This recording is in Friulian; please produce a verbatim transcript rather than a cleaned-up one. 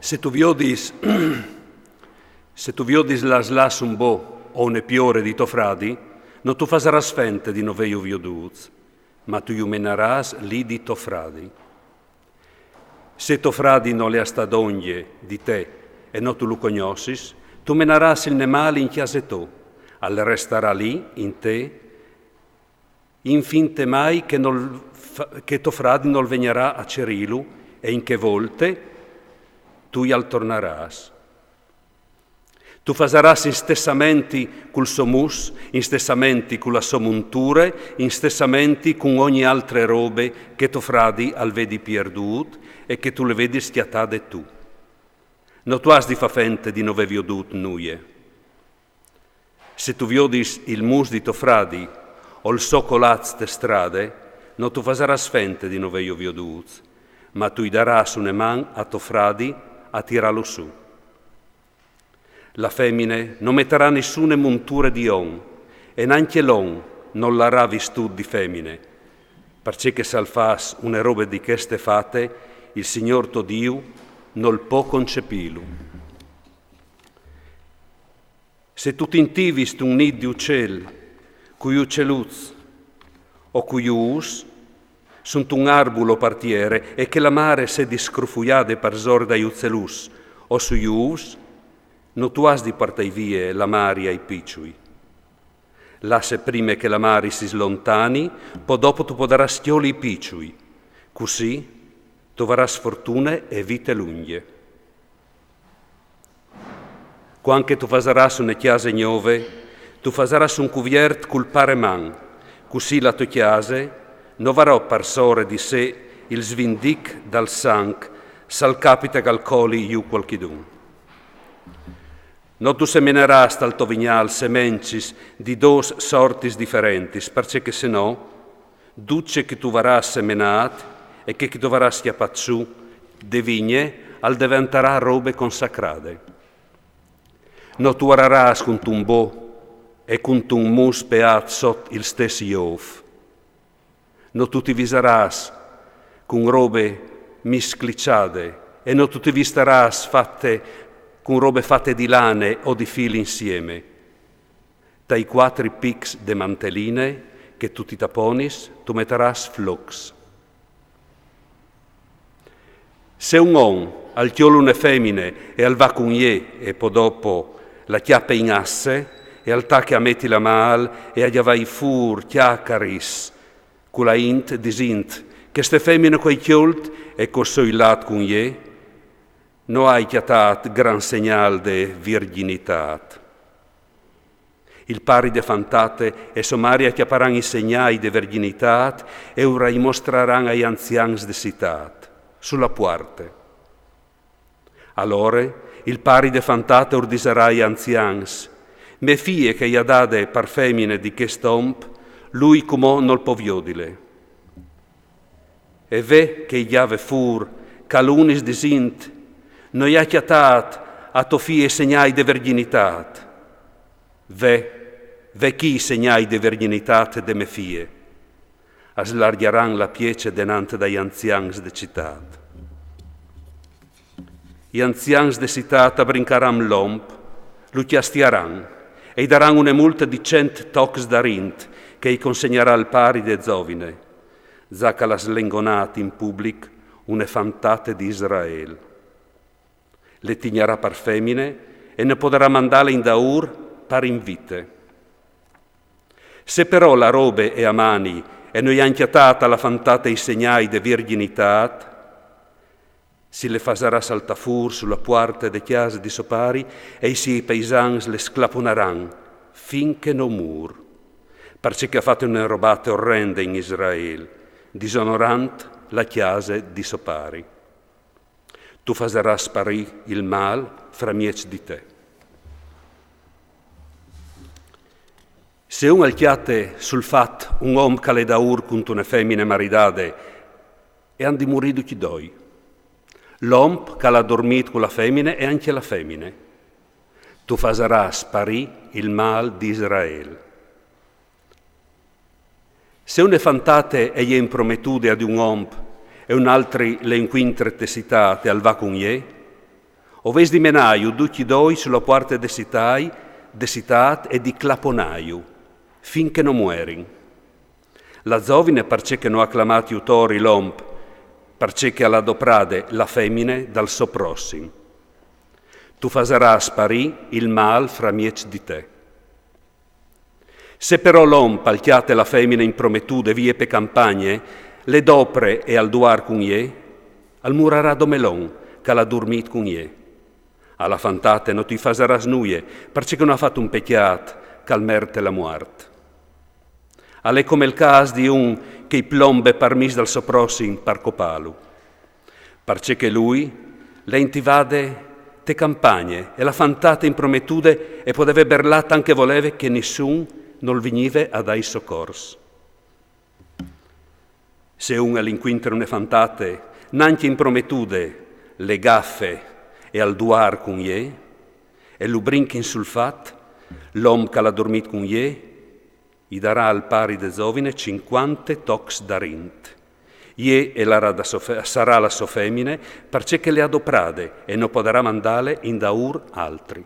Se tu viodis, se tu viodis laslà sun bo o une piore di to fradi, no tu fasaràs fente di no veiu viodût, ma tu ju menaràs li di to fradi. Se to fradi nol è a stâ dongje di te e no tu lu cognossis, tu menaràs il nemâl in cjase tô, al restarà li in te, infinte mai che, nol fa-, che to fradi nol vegnarà a cerîlu, e in chê volte tu jal tornarâs. Tu fasaràs in stessamenti cul so mus, in stessamenti cu la so munture, in stessamenti cun ogni altre robe che to fradi al vedi pierdût e che tu le vedis cjatade tu. No tu âs di fâ fente di no vê viodût nuie. Se tu viodis il mus di to fradi o il so colaç te strade, no tu fasarâs fente di no veiju viodût, ma tu i darâs une man a to fradi a tirâlu sù. La femine no metarà nissune munture di om, e nancje l'om nol larà vistût di femine, parcè che se al fâs une robe di cheste fate, il Signôr to Diu nol pò concepîlu. Se tu t'intivis tun nît di ucel, cui uceluts o cui ûfs, suntun arbul o par tiere, e che la mare e sedi scrufuiade parsore dai uceluts o sui ûfs, no tu âs di puartâi vie la mari ai piçui. Lasse prime che la mari si slontani, po dopo tu podarâs cjoli i piçui. Cussì tu varâs fortune e vite lungje. Cuant che tu fasarâs une cjase gnove, tu fasarâs un cuviert cul pareman, cussì la tô cjase no varò parsore di se il svindic dal sanc, se al capite che al coli jù cualchidun. No tu semenarâs tal to vignâl semencis di dôs sortis diferentis, parcè che se no, dut ce che tu varâs semenât e che, che tu varâs cjapât sù de vigne al deventarà robe consacrade. No tu ararâs cuntun bo e cuntun mus peât sot il stes jôf. No tu ti visarâs cun robe miscliçade e no tu ti vistarâs fate cun robe fate di lane o di fîl insieme. Tai cuatri pics de manteline che tu ti taponis, tu metarâs flocs. Se un om al cjol une femine e al va cun jê e po dopo la cjape in asse e al tache a meti la mâl e a gjavâi fûr cjacaris cu la int, disint: «Cheste femine che o ai cjolt e che o soi lât cun jê, no ai cjatât gran segnâl de virgjinitât.» Il pari de fantate e sô mari a cjaparan i segnâi de vergjinitât e ur ai mostraran ai anzians de citât, su la puarte. Alore il pari de fantate ur disarà ai anzians: «Mê fie che i à dade par femine di chest om, lui cumò nol pò viodile.» E ve che i gjave fûr calunis disint: «No i à cjatât a tô fie i segnâi de vergjinitât.» «Ve, ve chi i segnâi de vergjinitât de mê fie.» A slargjaran la piece denant dai anzians de citât. I anzians de citât a brincaran l'om, lu cjastiaran e i daran une multe di cent tocs d'arint che i consegnarà il pari de zovine, za che al à slengonât in public une fantate di Israel. Le tignarà par femine e no podarà mandâle indaûr par invite. Se però la robe e à mani e no i àn cjatât a la fantate i segnâi de virgjinitât, si le fasarà saltâ fûr su la puarte de cjase di so pari e i siei paisans le sclaponaran fin che no mûr, parcè che e à fate une robate orrende in Israel, disonorant la cjase di so pari. Tu fasarâs sparî il mâl framieç di te. Se un al cjate sul fat un om che al è daûr cuntune femine maridade, e àn di murî ducj i doi. L'om che al à durmît cu la femine e ancje la femine. Tu fasarâs sparî il mâl di Israel. Se une fantate e je imprometude a di un om e un altri le incuintre te citât e al va cun jê, O vês di menâju ducj i doi su la puarte de sitâi, de sitât e di claponâju, fin che no muerin. La zovine parcè che no à clamât jutori l'om, parcè che al à doprade la femine dal so prossim. Tu fasarâs sparî il mâl framieç di te. Se però l'om al cjate la femine imprometude vie pe campagne, le dopre e al duar cun jê, al murarà dome l'om che al à durmît cun jê. A la fantate no tu i fasarâs nuie, parcè che no à fat un pecjât che al merte la muart. Al è come il câs di un che i plombe par mis dal so prossim par copâlu. Parcè che lui le intivade te campagne e la fantate imprometude e podeve berlâ tant che voleve che nissun nol vignive a dâi socors. Se un al incuintre une fantate, nancje imprometude, le gafe e al duar cun jê, e lu brinchin sul fat, l'om che al à durmît cun jê i darà al pari de zovine cincuante tocs d'arint. Jê e larà da so fe-, sarà la so femine, parcè che le à doprade e no podarà mandâle indaûr altri.